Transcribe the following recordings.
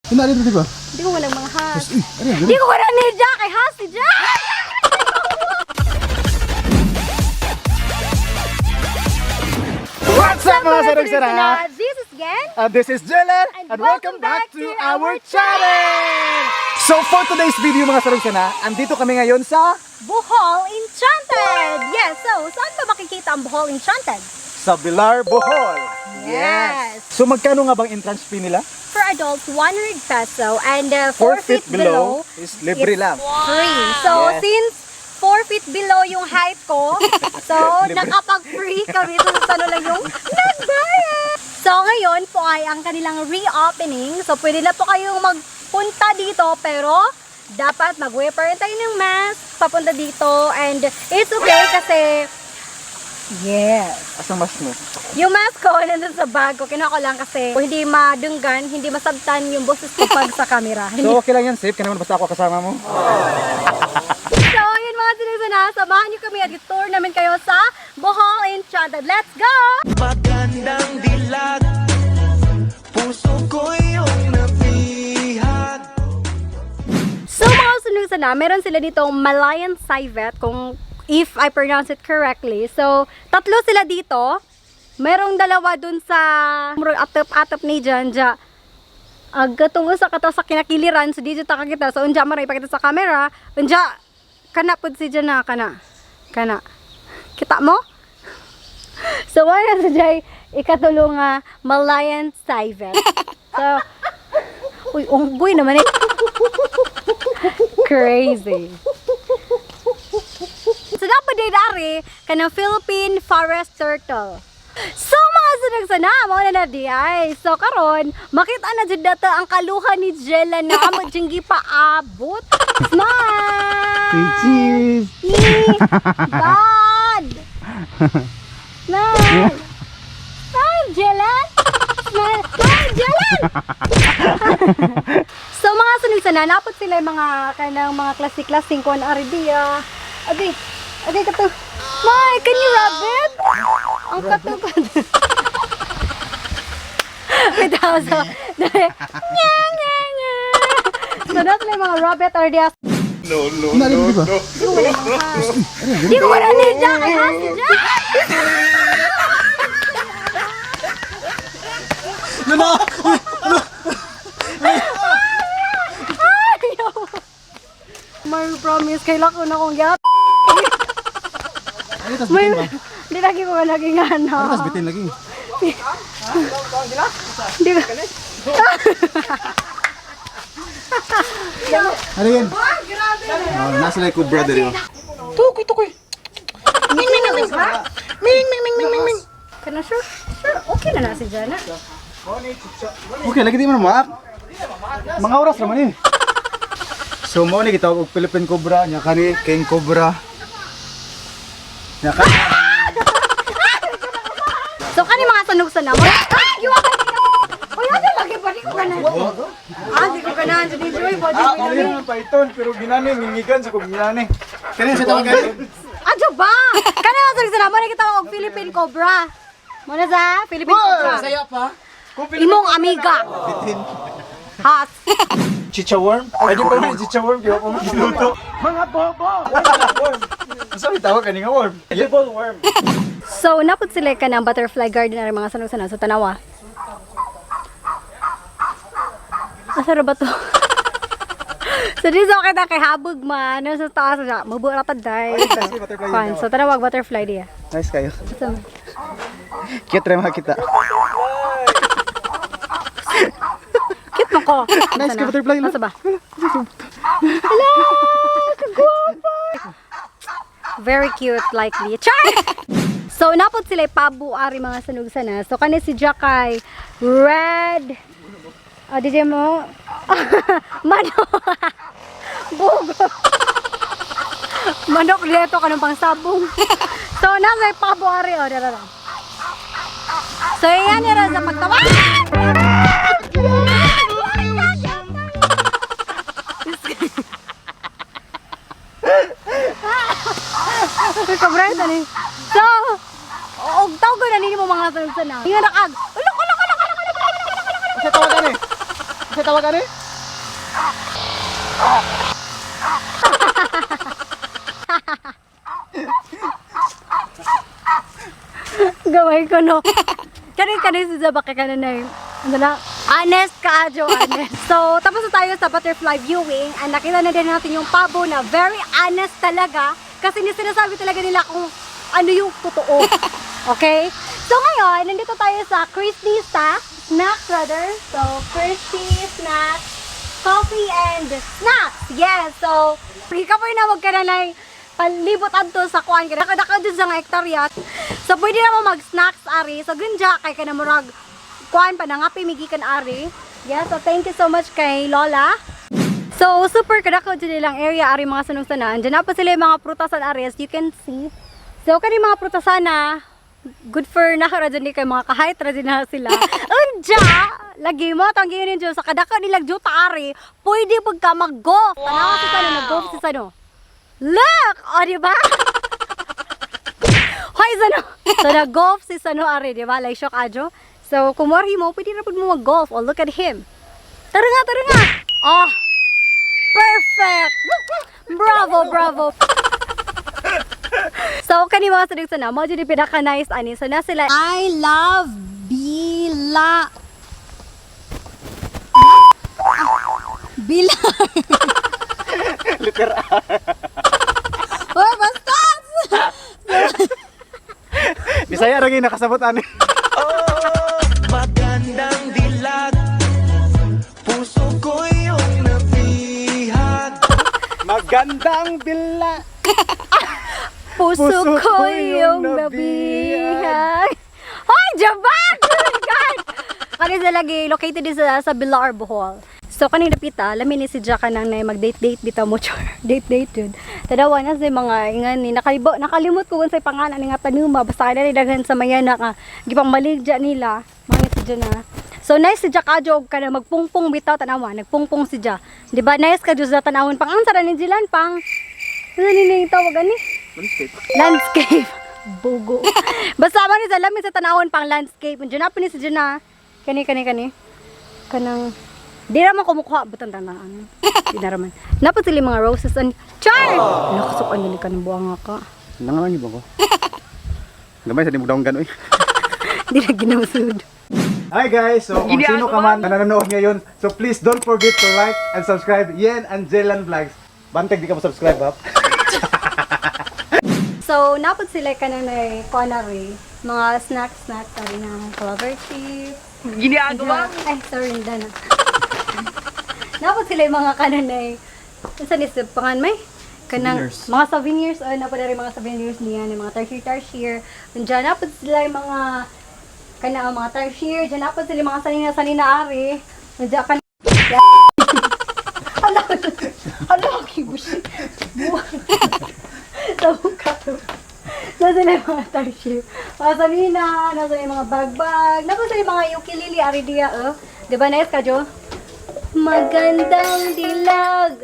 Ina dito, di ba? Di ko walang mga has. Uy, ano yan? Di ko wala ni Jack! Ay, has si Jack! What's up, mga sarang-sara? This is Gen. And this is Jelen, And and welcome back to our channel! So for today's video, mga sarang-sana, andito kami ngayon sa Bohol Enchanted! Yes, so saan ba makikita ang Bohol Enchanted? sa Bilar, Bohol. Yes. So magkano nga bang entrance fee nila? For adults, 100 peso and 4 4 feet feet below, below is libre it's lang. free. So since 4 feet below yung height ko, so Libre. nakapag-free kami. So ano lang yung nagbayad. So ngayon po ay ang kanilang reopening. So pwede na po kayong magpunta dito, pero dapat mag-wear pa rin tayo ng mask papunta dito, and it's okay kasi yes. Asang mas mo? Yung mask ko nandun sa bag ko. Kinuha ko lang kasi hindi madunggan, hindi masabtan yung boses ko pag sa camera. So okay lang yan, safe ka naman basta ako kasama mo. So, yun mga sinusuna, samahan niyo kami at tour namin kayo sa Bohol Enchanted. Let's go! Magandang dilag, puso ko iyong nabihag. So, mga sinusuna, meron sila ditong Malayan Civet, kung if I pronounce it correctly. So, tatlo sila dito. Merong dalawa dun sa atop-atop ni dyan, dya. Agkatungo sa kato sa kinakiliran, so dito ta kakita. So, unja maray pakita sa camera. Unja, kana pud si dyan na, kana. Kana. Kita mo? So, wala sa jay ikatulo nga Malayan Civet. So, uy, unggoy naman eh. Crazy. So, dapat din ari, kanang Philippine Forest Turtle. So, mga sunagsana, mao na na di ay. So, karon makita na jud nato ang kaluha ni Jella na amo jud gipaabot. Smile! Cheese! Yee! Bad! Smile! Smile, Jella! Smile! Smile, Jella! So mga sunugsana, napot sila yung mga kanang mga klase-klaseng kuan ari diya. Agay, agay kato. May, can you rub it? Ang kato ko. Wait, so, nya, nya, nya. So, na sila yung mga rabbit ari diya. Ina dito, di ba? Di ko wala ni Jack! Ay, has si Jack! Ayaw! May promise, kailan ko na kong yat. Ano tas May, bitin ba? di lagi ko lagi nga na. Ano tas bitin lagi? Di ko. Ano yan? Oh, nasa like ko brother yun. Kana sure? Sure, okay na na si Jana. Okay, lagi di man maak. Mga oras naman eh. So mo ni gitawag og Philippine Cobra, nya kani King Cobra. Nya kani So kani mga sanog-sana mo. Ay, giwa ka dito. Uy, ano lagi pa di ko kanan. Ah, di ko kanan. So, di joy po, di ko Ah, kanan. python pero ginani ngingigan sa kog ginani. Kani sa tawag gani? Adyo ba? Kani mga sanog-sana mo, nakita og Philippine Cobra. Muna sa Philippine Cobra. Saya pa. Imong amiga. Bitin. Has. Chicha worm? Ay, di pa man chicha worm, di pa man giluto. Mga bobo! Worm. Ang sabi tawag kani nga worm? Edible worm. So, napod sila ka ng butterfly garden na mga sanog-sanog sa tanawa. Asa ra ba to? So, this okay na kay habog man. Ano sa taas siya? Mabuo ra ta day. Ay, butterfly yun Kwan. daw. So, tanawag butterfly diya. Nice kayo. So, Cute rin makita. cute mo ko. Nice ka, butterfly, Asa ba? Hello! Kagwapo! Very cute, like me. Char! So, napod sila pabo ari mga sanugsana. So, kani si Jack ay red. Oh, DJ mo. Manok. Bugo. Manok dito kanang pang sabong. So, nasa pabo ari. Oh, dara dara. So, yan nira sa pagtawa. Kabrent ani. So, og tawag na ninyo mga sanugsana. Ingat na kag. Ulok ulok ulok ulok ulok ulok ulok ulok. Sa tawag gani? Sa tawag ani? Gaway ko no. Kani kani si Zabak ka na na. Ano na? Honest ka, Jo, honest. So, tapos na tayo sa butterfly viewing and nakita na din natin yung pabo na very honest talaga kasi hindi sinasabi talaga nila kung ano yung totoo. Okay? So, ngayon, nandito tayo sa Christy Snacks, Snacks rather. So, Christy Snacks, Coffee and Snacks. Yes! So, ikaw na wag ka na na palibot adto sa kuan kay nakadaka dyan sa nga hektarya. So pwede na mo mag-snacks ari. So gunja kay kana murag kuan pa nangapi migikan ari. Yeah, so thank you so much kay Lola. So super kadako dyan nilang area ari mga sanong-sanan. Diyan na pa sila yung mga prutasan ari, as you can see. So kani mga prutasan na good for na ra dyan ni kay mga kahit ra dyan na sila. Unja, lagi mo tang giyon ninyo sa kadako nilang juta ari, pwede pag ka mag-golf. Tanawa si sano nag-golf si sano. Look! O, di ba? Hoy, sano? So, nag-golf si Sano Ari, di ba? Like, shock adyo. So, kung worry mo, pwede na po mo mag-golf. Oh, look at him. Tara nga, tara nga! Oh, perfect! Bravo, bravo! So, kani mga sadig sana, mo dyan yung pinaka-nice ani. So, na sila, I love Bila. Bila. Literal. Oh, basta! Bisaya ra gyud nakasabot ani. Oh, magandang dilag. Puso ko iyong nabihag. Magandang bila. Puso Puso ko ko yung yung nabihag. Hoy, Jabang! Oh my God! Kani sa lagi, located din sa Bilar, Bohol. So, kaning napita, lamin ni si Jack nang na mag-date-date bitaw mo, char. Date-date yun. Tadawa na sa mga, ingan ni, nakalimot ko kung sa pangalan ni nga tanuma, basta kaya daghan sa mayana ka, gipang maligja nila, mga si Jack na. So, nice si Jack adyo og ka na magpungpong bitaw, tanawa, nagpungpong si Jack. Di ba, nice ka Diyos na tanawon pang, ang sara ni Jilan, pang, ano ni yung tawag ani? Landscape. Landscape. Bugo. Basta man ni sa lamin sa tanawon pang landscape. Diyan na pa ni sa dyan na. Kani kani kani. Kanang di raman kumukuha butang tanaan. Di na raman. Napot sila yung mga roses and char. Nakasok ang dali ka ng buwanga ka. Nangalan niyo ba ko? Gamay sa dimugdawang ganoy. Di na ginusud. Hi guys! So kung sino ka man na nanonood ngayon, so please don't forget to like and subscribe Yen and Jelan Vlogs. Banteg di ka mo subscribe ha. So napot sila kanang na konari mga snacks snacks ari na clover chips. Ginagawa. Ay, sorry, hindi na. Napot sila yung mga kananay. Saan is pangan may? Kanang Souvenirs. mga souvenirs oh, napod na rin mga souvenirs niya, yung mga tarsier tarsier. Diyan napod sila yung mga kanang mga tarsier, diyan napod sila yung mga sanina sanina ari. Diyan kan. Hala, hala, kibushi. Tawag ka to. Nasa na yung mga tarsier. Mga sanina, nasa yung mga bagbag, nasa yung mga ukulele, ari diya, oh. Diba, nice ka, Jo? Magandang dilag,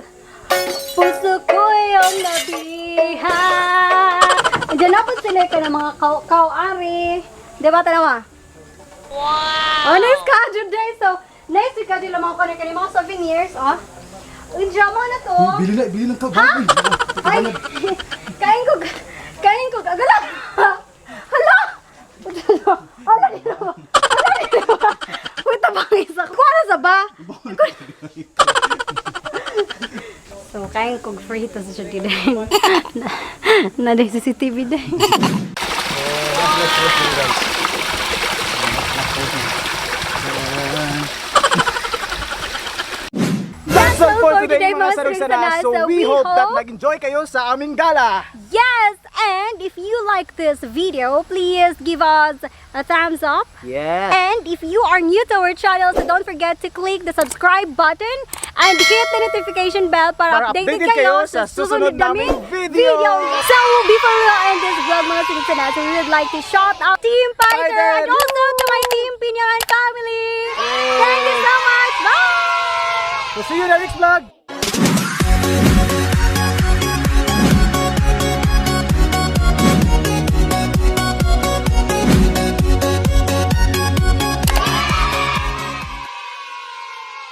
puso ko yung nabihag. Diyan na po sila ka ng mga kaw-ari. Diba, tanawa? Wow! Oh, nice ka, Juday. So, nice ka, Juday. Mga kunin ka mga souvenirs, oh. Unja mo na to. Bili na, bili ng ka. Ha? Ay, kain ko, agala! Hala! Hala! Hala nila ba? Hala nila ba? Wait, tabang isa. Kuha na sa ba? So, kain ko free to sa siya din. Na, na CCTV din. That's all for today mga sarugsana. So we hope that nag-enjoy kayo sa aming gala. Yes, and if you like this video, please give us a thumbs up. Yes. And if you are new to our channel, so don't forget to click the subscribe button and hit the notification bell para, Para updated, updated kayo kayo sa sa susunod susunod naming naming video. So before we end this vlog mga sinugsana, so we would like to shout out Team Fighter Fighter! and also to my Team Pinyangan family. Thank you so much. Bye! So see you in the next vlog.